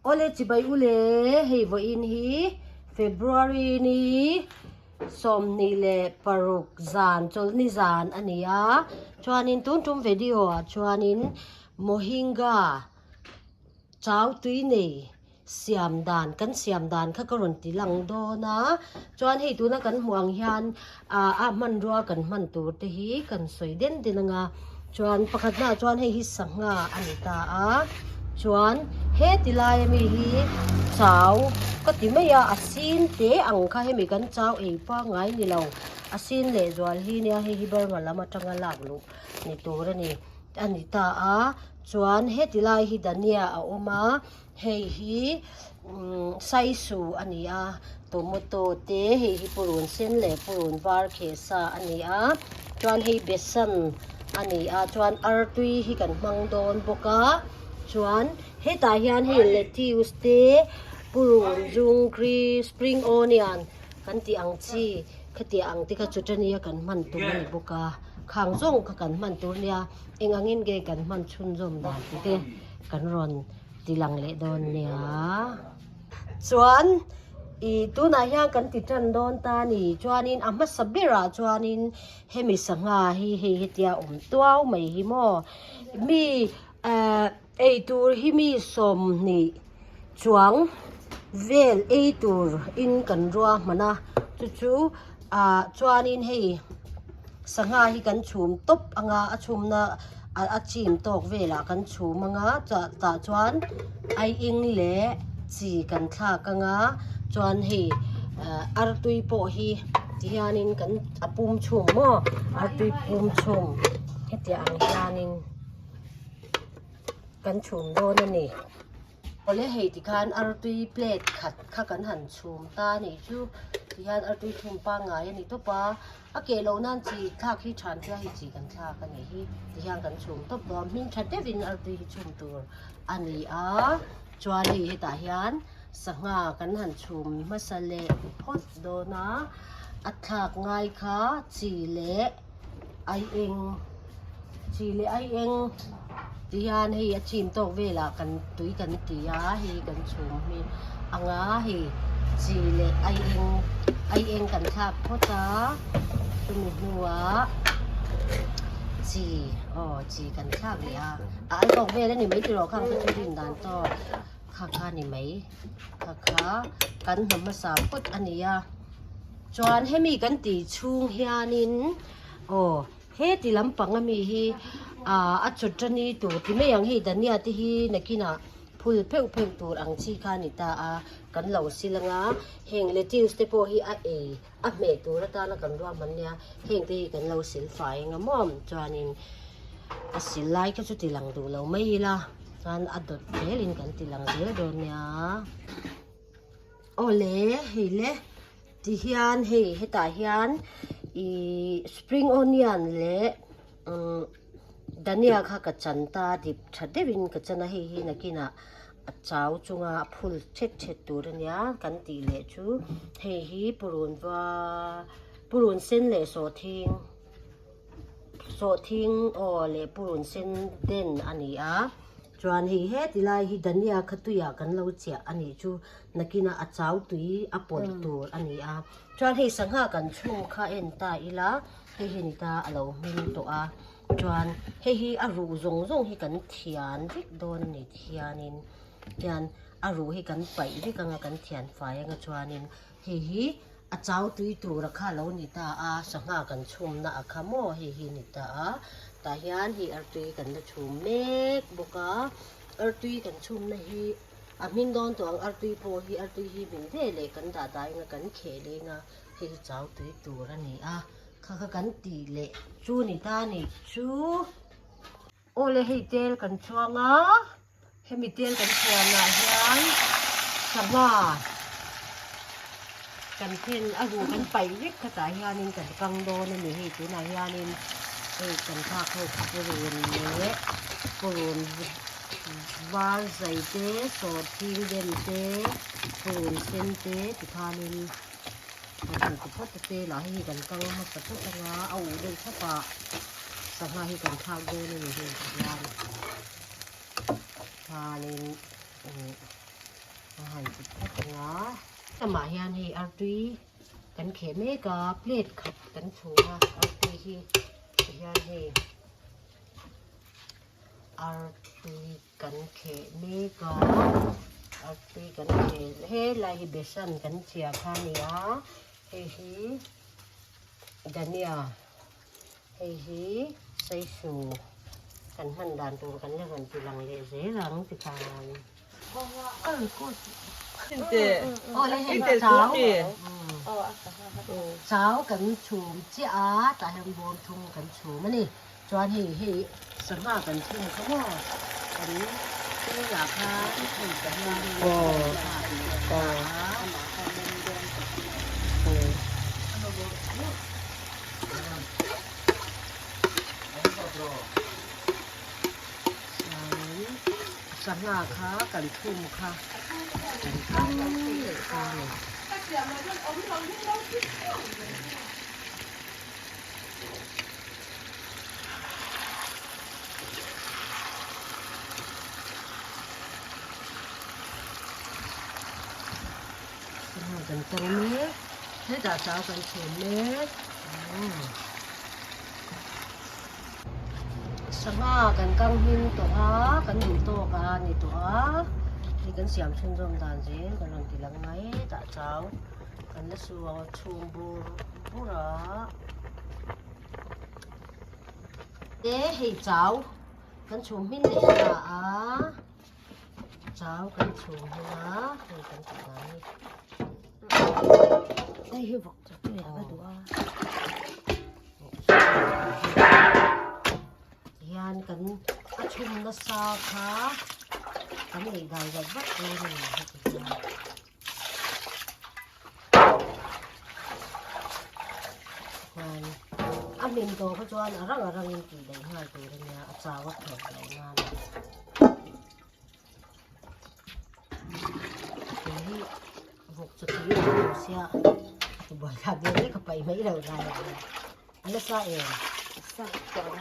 Awle chibai ule hei vawiin hi February ni 26 zan chawlhni zan a ni a chuanin tun tum video ah chuanin Mohinga chau tui nei siam dan kan siam dan kha ka rawn ti lang dawn a chuan hei tuna kan hmuh ang hian ah a hmanrua kan hman tur te hi kan sawi den den ang a chuan pakhat naah chuan hei hi sangha a ni ta a chuan heti lai ami hi chau ka ti mai a a sin te ang kha hemi kan chau ei pangngai ni lo a sin leh zual hi nia hei hi Burma lam atanga lak luh ni tur a ni a ni ta a chuan heti lai hi dhania a awm a. Hei hi saisu a ni a, tomato te hei hi purun sen leh purun var kheh sa a ni a, chuan hei besan a ni a, chuan artui hi kan hmang dawn bawk a, chuan hetah hian hei lettuce te purun zung green spring onion kan tih ang chi khatiang ang te kha chutania kan hman tur a ni bawk a, khang zawng kha kan hman tur a nia eng angin nge kan hman chhunzawm dan tih te. Kan rawn ti lang leh dawn nia. Chuan ih tunah hian kan ti tan dawn ta a ni. Chuanin a hmasa berah chuanin hemi sangha hi hei hetia awm tuau mai hi maw. Mi eh eitur hi mi 20 chuang vel ei tur in kan ruahman a. Chu chu ah chuanin hei. Sangha hi kan chhum tawp anga a chhumna a chim tawk velah kan chhum anga tah chuan aieng leh chi kan thlak anga chuan hei artui pawh hi tihianin kan a pum chhum maw artui pum chhum hetiang ang hianin kan chhum dawn a ni. Awle hei tikhan artui plate khat kha kan han chhum ta a nih chu tihian artui chhum pangngai a ni tawp a a keh loh nan chi thlak hi than tia hei chi kan thlak a nih hi tihian kan chhum tawp dawn hming tha deuhin artui hi chhum tur a ni a chuan hei hetah hian sangha kan han chhum hmasa leh phawt dawn a a thlak ngai kha chi leh. Aieng chi leh aieng ti hian hei a chim tawk velah kan tui kan ti a hei kan chhum hi anga hei chi leh aieng aieng kan thlak phawt a chumi hnuah chi aw chi kan thlak leh a a al tawk vel a ni mai tiraw khang kha chu rin dan tawk kha kha a ni mai kha kha kan hna hmasa phawt a ni a. Chuan hemi kan tih chhung hianin aw heti lampang ami hi ah a chawtani tur ti mai ang hei dhania te hi nakinah phul pheuh pheuh tur ang chi kha a ni ta a kan lo sil anga heng lettuce te pawh hi a ei a hmeh tur atana kan ruahman nia heng te hi kan lo sil fai anga maw chuanin a sil lai kha chu ti lang duh lo mai ila chuan a dawt zelin kan ti lang zel dawn nia. Awle hei le ti hian hei hetah hian ihh spring onion leh umm dhania kha ka chan ta dip tha deuhin ka chan a hei hi nakinah a chau chunga a phul thet thet tur ania kan tih leh chu hei hi purun var purun sen leh sawhthing sawhthing aw leh purun sen den a ni a. Chuan hei heti lai hi Dhania kha tuiah kan lo chiah a nih chu nakinah a chau tui a pawlh tur a ni a. Chuan hei sangha kan chhung kha en ta ila hei hi ni ta a lo hming tawh a. Chuan hei hi a ruh zawng zawng hi kan thian vek dawn a ni tihianin hian a ruh hi kan paih vek anga kan thian fai anga chuanin hei hi a chau tui tur a kha lo ni ta a, sangha kan chhumna a kha maw hei hi ni ta a, tah hian hei artui kan la chhum mek bawk a, artui kan chhumna hi a hmin dawn tawh ang artui pawh hi artui hi hmin ve leh kan dah dah eng a kan kheh leh eng a hei hi chau tui tur a ni a, kha kha kan tih leh chu ni ta a ni chu. Awle hei tel kan chuang a. Hemi tel kan chhuanah hian sangha kan then a ruh kan paih vek khatah hianin kan kang dawn a ni hei tunah hianin hei kan thlak ho purun leh purun var zai te sawhthing den te purun sen te tikhanin kan han ti phawt a telah hei hi kan kang hmasa phawt anga a uh deuh thap a sangha hi kan thlak dawn a ni hei tihian. Khanin A han ti phawt ang a. Lamah hian hei artui kan kheh mek a, plate khat kan chhung a, artui hi tihian hei artui kan kheh mek a, artui kan kheh helai hi besan kan chiah kha a ni a, hei hi dhania hei hi saisu kan hman dan tur kan la rawn ti lang leh zel ang tikhan. Chau kan chhum chiah a tah hian bawm thum kan chhum a ni chuan hei hei sangha kan chhum kha maw kan tel ah khan hei tah hian sangha kan chhum a. Chuanin sangha kha kan thum kha kan kal leh ta a ni. Sangha kan kal mek, hetah chau kan chhum mek. Sangha kan kang hming tawh a, kan duh tawk a ni tawh a, hei kan siam chhunzawm dan zel kan rawn ti lang mai tah chau kan la su ang a chhum bur bur a e hei chau kan chhum hmin leh ta a chau kan chhum hmin a hei kan tih dan hi hei hi vawk chaw tui a ka duh a. Hian kan a chhum nasa kha kan neih dan zat vat dawn a ni heti hian. Chuan a hmin tawh kha chuan a rang a rangin tih daih nghal tur a nia a chau a kher loh nan. Tui hi vawk chaw tui a ni sia a ti buai thlak dawn hle ka paih mai lo lai ah hian a nasa em sa tawh a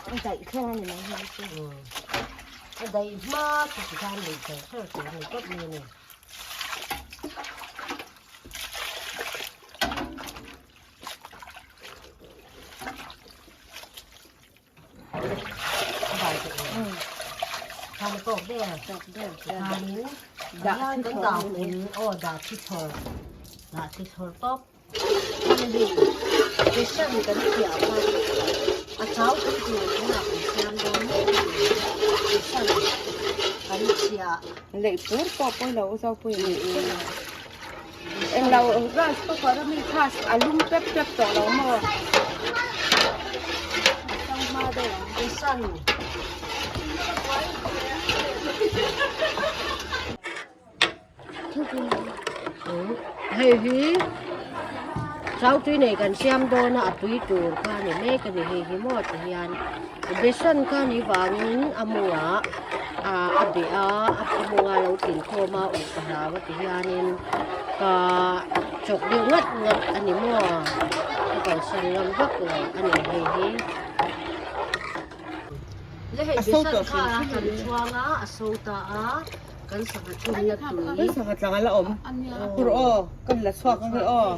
a daih thleng a ni mai hi chu a daih hma chu ti khan lei kher kher tur a ni tawp mai a ni. Lei pur pawh pawi lo zau pui a ni. Englo rice cooker a mi kha a lum pep pep tawh lo maw? A sang hma deuh ang. Hei hi chau tui nei kan siam dawn a a tui tur kha a ni mek a ni hei hi maw ti hian besan kha ni vangin a mawngah ah a beh a a mawngah a lo tlin khawm a uk ka hlau a ti hianin ka chawk deuh ngat ngat a ni maw ka kalsan ngam vak lo a ni hei hi. Le hei besan kha kan chhuang a a so ta a kan sangha chhunna tui. Kan sangha tlang a la awm tur aw kan la chhuak ang aw.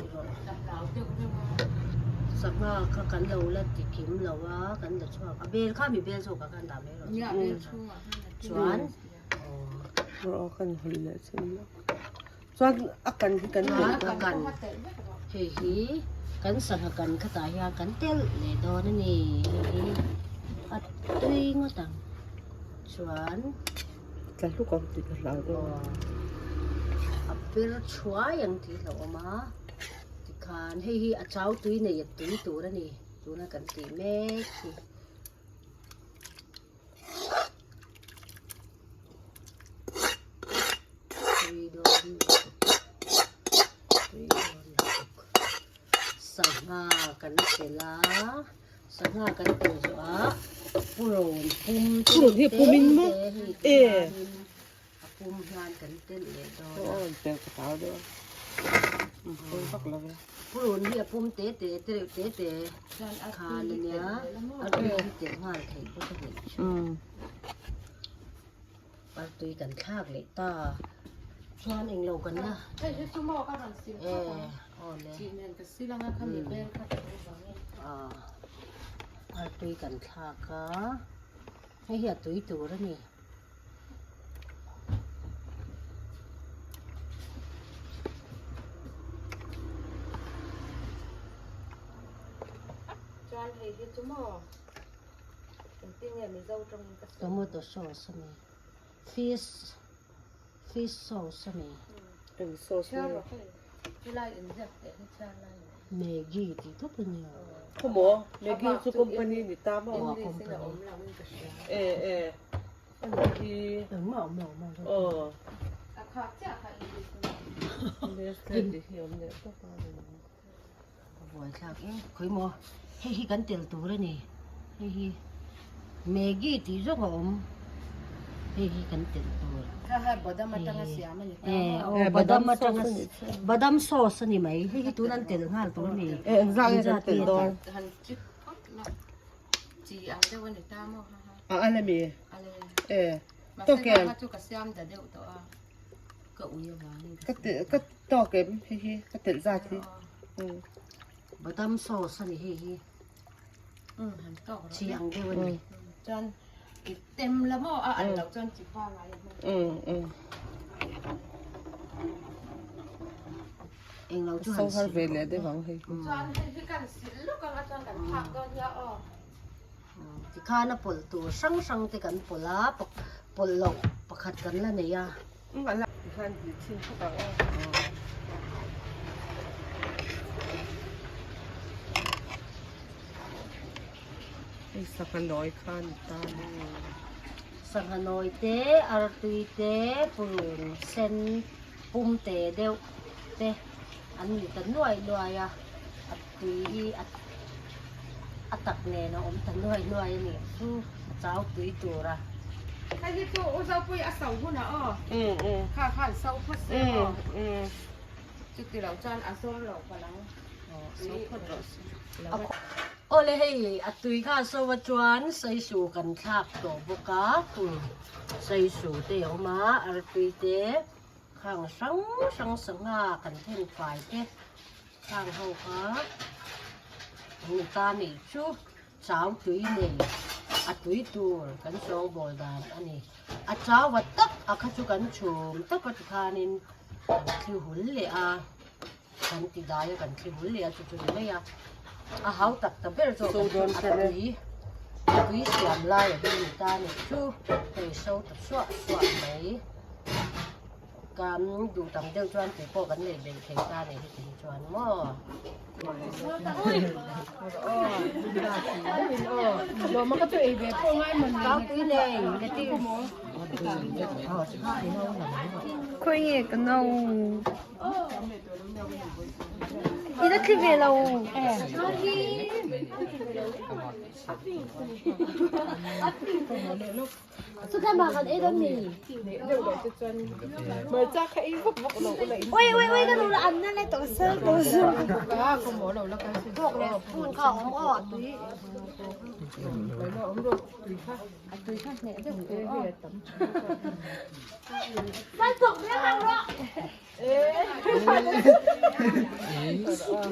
Sangha kha kan lo la ti kim lo a kan la chhuak a bel kha mi bel zawk ah khan dah mai rawh chuan tur aw kan hawlh leh chin lo chuan a kan hi kan telh a kan hei hi kan sangha kan khatah hian kan telh leh dawn a ni hei hi a tui ngawt ang chuan. Tla hluk ang tih ka hlau deuh a. A per thuai ang tih hlauh awm a tikhan hei hi a chau tui nei a tui tur a ni tuna kan tih mek hi. Tui dawn lutuk tui dawn lutuk sangha kan telh a. Sangha kan tel zawh a purun pum Purun hi pum in maw? E. A pum hian kan tel leh dawn a. Aw tel ka tau deuh a. Pum vak lo ve. Purun hi a pum te te te reuh te te khan a nia. A tui hi telh nghal theih bawk a nih chu. Artui kan thlak leh ta. Chuan englo kan la. Hei hi chu maw ka rawn sil phawt ang. Awle. Chih nen ka sil anga khami bel kha ka lo vang e. Artui kan thlak a. Hei hi a tui tur a ni. Chuan hei hi chu maw engtin nge Mizo tawngin ka sawi. Tomato sauce a ni. Fish fish sauce a ni. Eng sauce Chhiar nge? rawh hei. Helai inziak teh hi chhiar lai ni. Maggi tih tawp a ni. Khawmaw Maggi chu company ni ta maw? English in a awm lo in ka hria. E e a ni hi. Engmah awm lo awm lo. Aw. A khak chiah kha English in a awm. Nestle tih hi awm leh tawp a ni. A buaithlak em khawi maw hei hi kan tel tur a ni hei hi Maggi tih zawk a awm hei hi kan tel tur Kha kha badam atanga siam a ni ta maw? Aw badam atanga badam sauce a ni mai hei hi tun an tel nghal tur a ni E engzah nge kan tel dawn? Han chip phawt la chi ang deuh a ni ta maw ha ha. A al ami? Ale. E tawk em? Mahse kha chu ka siam da deuh tawh a. Ka ui avangin ka ka tawk em hei hi ka telh zat hi. Badam sauce a ni hei hi. Han tawk rawh. Chi ang deuh a ni. Chuan i tem la maw a al loh chuan chi pangai a hmang. Englo chu So han har sil ve leh deuh ang hei. Chuan hei hi kan sil lawk ang a chuan kan phak dawn nia aw. Tikhan a pawlh tur hrang hrang te kan pawlh a, pawlh loh pakhat kan la nei a. Tikhan hnih chhin phawt ang aw. Hei sangha nawi kha a ni ta a ni. Sangha nawi te, artui te, purun sen pum te deuh te an ni ta nuai nuai a, a tui hi a a tak nen a awm ta nuai nuai a ni chu a chau tui tur a. Hei hi chu u Zopui a so hunah aw, kha khan so phawt se aw, chuti lo chuan a zawr lo palh ang, so phawt rawh se. Awle hei a tui kha so a chuan saisu kan thlak tawh bawk a, saisu te a awm a, artui te khang hrang hrang sangha kan then fai te khang ho kha an ni ta nih chu chau tui nei a tui tur kan sawngbawl dan a ni. A chau va tak a kha chu kan chhum tawp a tikhanin kan thli hul leh a. Kan ti dai a kan thli hul leh a chu chu ni mai a a hau tak ta ber zawk a chu a tui a tui siam lai a hi ni ta nih chu hei so ta suah suah mai kan duh tam deuh chuan tui pawh kan neih belh thei ta nih hi ti hi chuan maw. Tui nei Khawi nge ka no. I la thli ve lo. Ui ui ui ka nu la an na le tawh sel tawh su. Phun kha awm aw a tui.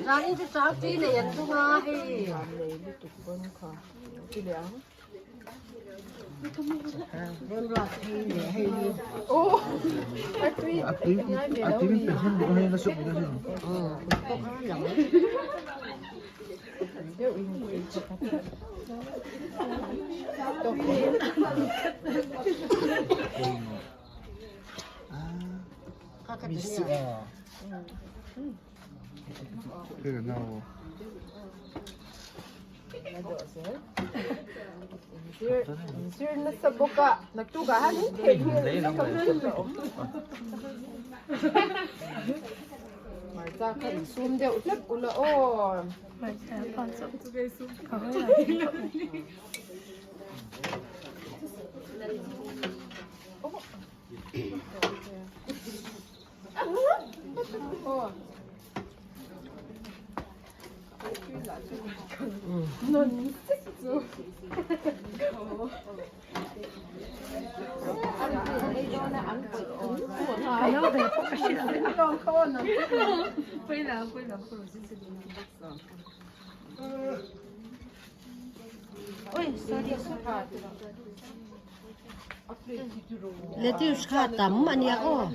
Rani chu chau tui nei an tum a hei. Remruat hi leh hei hi. A tui a tui min pe hnem duh a hei nasa pui nasa. Lettuce kha tam a nia aw.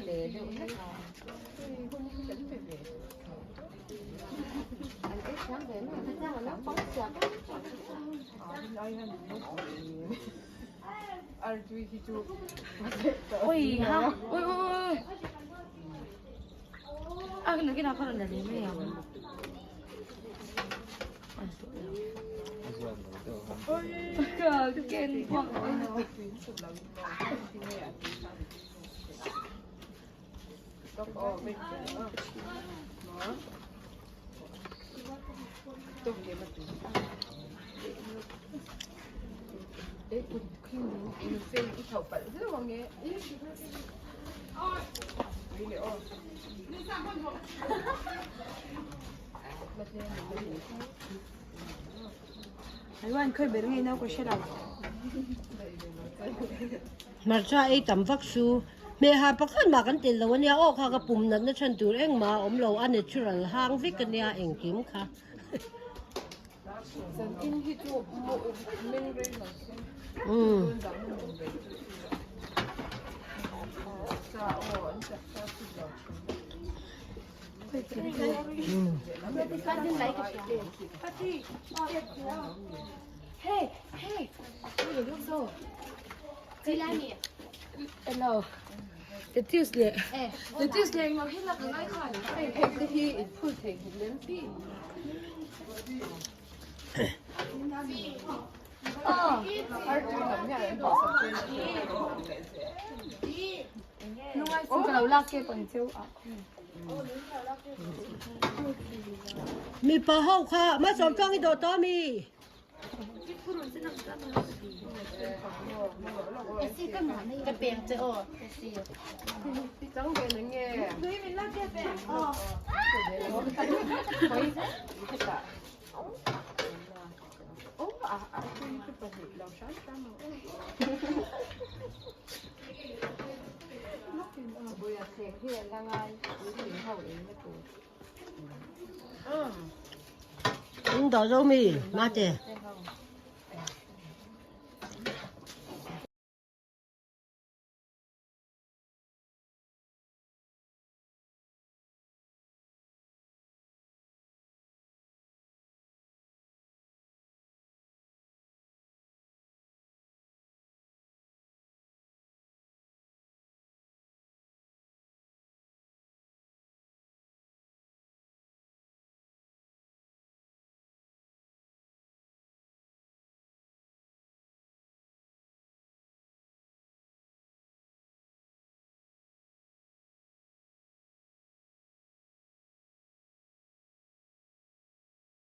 Hmarcha ei tam vak su. Hmeiha pakhat mah kan tel lo ania aw kha ka pum natna chhan tur engmah a awm lo a natural hang vek ania engkim kha. Mipa ho kha hmasawm tawng i dawh tawh ami? Ung dawh zo mi mate.